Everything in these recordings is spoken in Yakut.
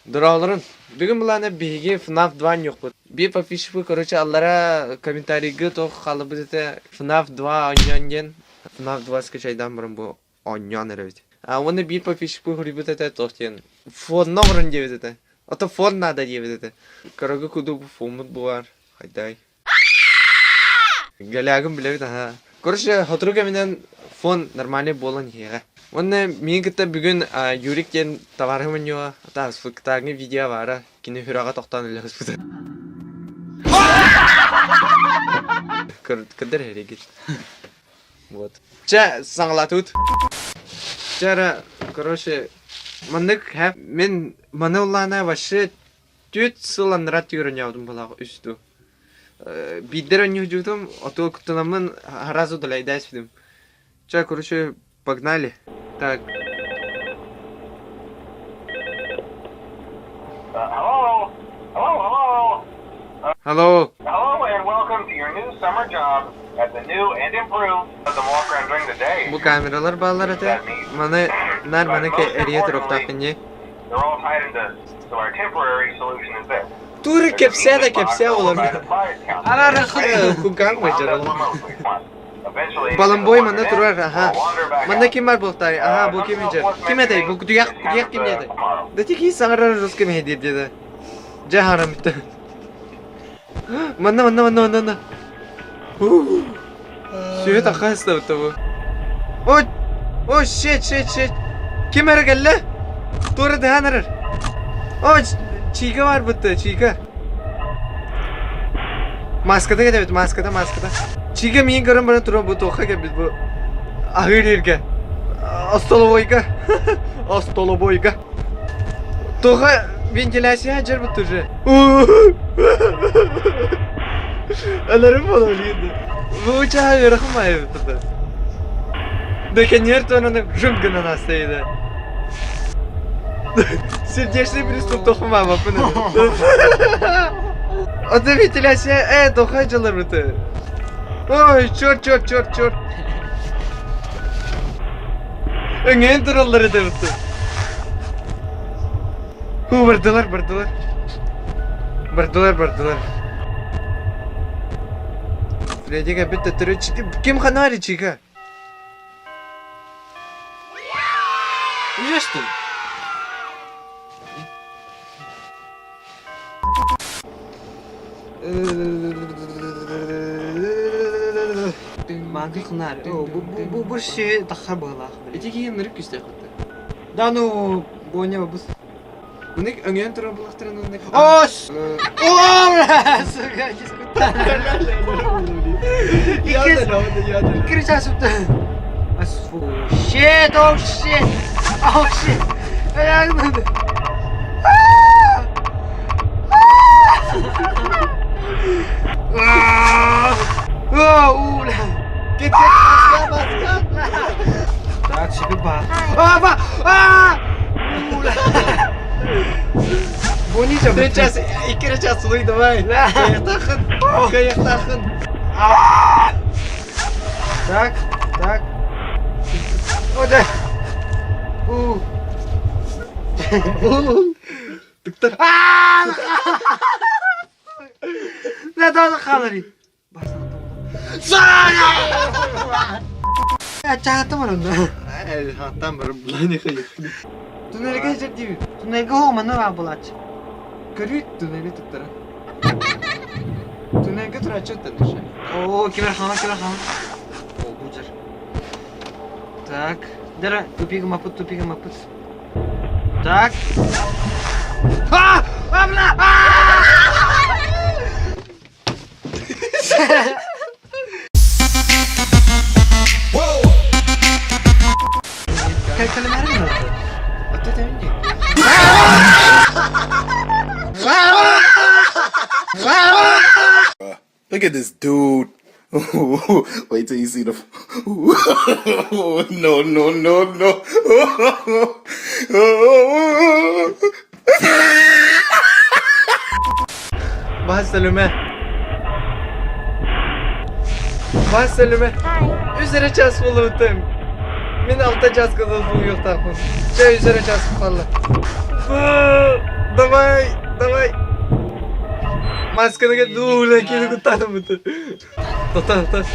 Дороолорун. Бүгүн былаана биһиги FNAF 2 оонньуохпут. Биир подписчикпыт, короче, аллара комментарийга туох хаалбыт этэ FNAF 2 оонньоон диэн FNAF 2 скачайдаан баран бу оонньоон эрэбит. А уонна биир подписчикпыт суруйбут этэ туох диэн фонна оҥорон диэбит этэ. Ото фон надо диэбит этэ. Кырагы кудук фоммут буолар. Хайдай. Галягын билэбит аһа. Короче, сотору кэминэн фон нормальный буолан иһиэҕэ. Уонна миигин кытта бүгүн Юрик диэн товарыһым оонньуоҕа. Ата видео баара. Кини сүрэҕэ тохтоон үлэһиспитэ. Кырдар эригит. Вот. Чэ, саҥалаатыбыт. Чэ эрэ, короче, маннык мин маны улаана вообще түөрт сыл анараа өттүгэр оонньообутум буолаах үс дуу. Биирдэр оонньуурдьутум, отуо куттанаммын сразу далайдаа испитим. Чэ, короче, погнали. Так. Hello? Hello, hello? Hello. Hello and welcome to your new summer job at the new and improved the walk around during the day. Бу камералар бааллар этэ. Маны наар маны эрийэ туруохтаахпын дии. They're all tied into so our temporary solution is this. Тура кэпсээ да кэпсээ олор. Куган мажарал. Баламбой манна турар, аха. Манна ким бар буолтай? Аха, бу ким дьэ? Ким этэй? Бу кутуйах, кутуйах ким диэтэй? Да тики саҥарар русский мэһэйдиир диэтэ. Дьэ харам бүтэ. Манна, манна, манна, манна, манна. Сүөһү тахха сытабыт бу. Ой! Ой, shit, shit, shit. Ким эрэ кэллэ? Туора даһан эрэр. Ой, Чика бар бытты, Чика. Маската кэтэбит, маската, маската. Чика миин көрөн баран туран бу туохха кэлбит бу аһыыр ииргэ. Остолобуойга. Остолобуойга. Туха вентиляция дьэр уже. Өлөрүм буолар Бу чаһа үөрэхим айыбыт Декенер тонаны жым гынан астайда. Сердечный приступ тохумаабаппын. Ото вентиляция э тоха дьаларбыты. Ой, черт, черт, черт, черт. Өҥөйөн тураллар этэ бутта. Һуу, бардылар, бардылар. Бардылар, бардылар. Фредди кэлбит төттөрү ким ханаары Чика? Уже что ли? Манты хынаар. Бу бу бу ши тахар быһылаах. Ити киһи ынырык күстээх кытта. Да ну боня бус. Мынык өҥөйөн турар булахтарын оннук. Ос! О, бля, сука, Икки час Shit, oh shit! Oh shit! Так, себе ба. А, ба! А! Буни Три час, икки час сулуй давай. Кайыктахын, кайыктахын. Так, так. О, да. У. Тыктар. Не дала хаалари. Чаатым баран. Хаттан барып буланы хайык. Туннельге жер диби. Туннельге хоо манна баа булач. Көрүү туннели туттара. Туннельге турачы өттөн О, кибер хама, кибер хама. О, бу жер. Так, дара, тупик мапыт, тупик мапыт. Так. А! А, бля! Кэлкэлэмээри Отто тэминни. Look at this dude. Wait till you see the. no, no, no, no. Баас сөлүмэ. Баас сөлүмэ. Үс эрэ час буолубутум. Мин алта чааска да суруйуохтаахпын. Чэ, үс эрэ час хаалла. Давай, давай. Масканы дуула кини куттанабыт. Тота, тота.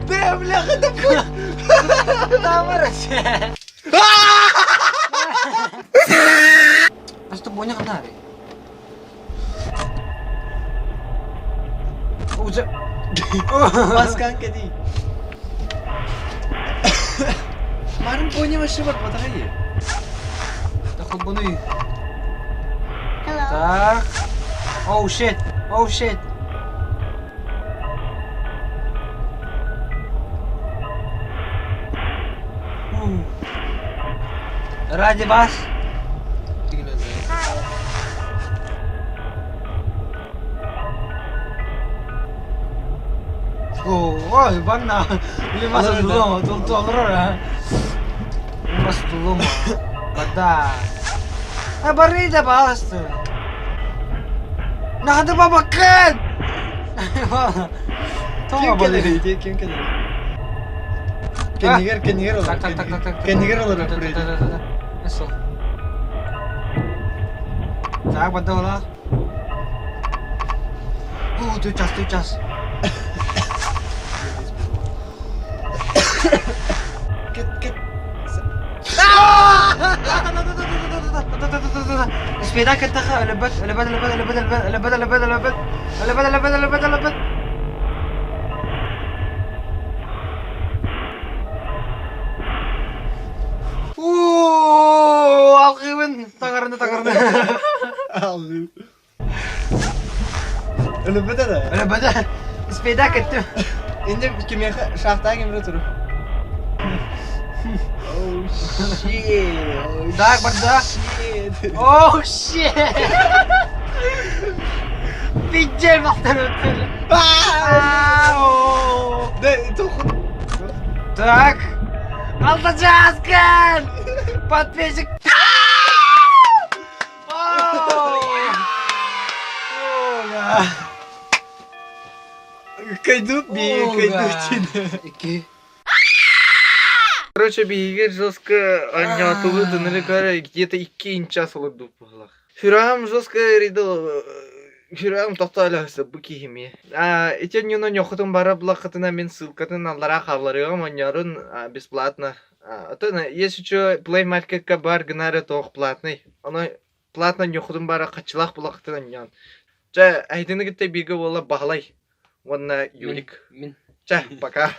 Да, бляха, да Тамара! Астı boyuna kadar. Uca. Маскан кэди. Марын поня вообще бар батагай. Тахобуну. Так. Oh shit. Oh shit. Ради вас. Ой, банна. Лимаса тулума, тулума. Лимаса тулума. Бада. А барыда баласты. Надо бабакын! Ким кэлэр ким кэлэр? Кэннигэр, кэннигэр олорор. Так, так, так, так, так. Кэннигэр олорор. Да, Так, бадала. О, ты час, ты час. Кет, кет. Спидак это лебет, лебет, лебет, лебет, лебет, лебет, лебет, лебет, лебет, лебет, лебет, лебет. Уу, алгыбын, таҥараны, таҥараны. Алгы. Өлөбөтө да. Өлөбөтө. Спидак эттим. Инде кимиэхэ шахтаа кимре туру. Oh shit. Так, барда. Shit. Oh shit. Пиджей мақтан Да, туху. Так. Алтачаскан! Подписчик. Кайду би, кайду тин. Короче, биһиги жестко анньаатылы дыныры кара где-то 2 час олордук буоллах. Сүрэҕим жестко эрийдил сүрэҕим тохтоолоһуса бу киһими. Ити онньуна ньохутун бара булаххытына мин ссылкатын аллараа хаалларыаҕым онньоорун бесплатно. Оттон если что Play Marketка бар гынары тоох платный. Ону платно ньохутун бара хаччылаах булаххытын онньоон. Чэ, эһитини кытта бииргэ буола Баһылай уонна Юрик. Мин. Чэ, пока.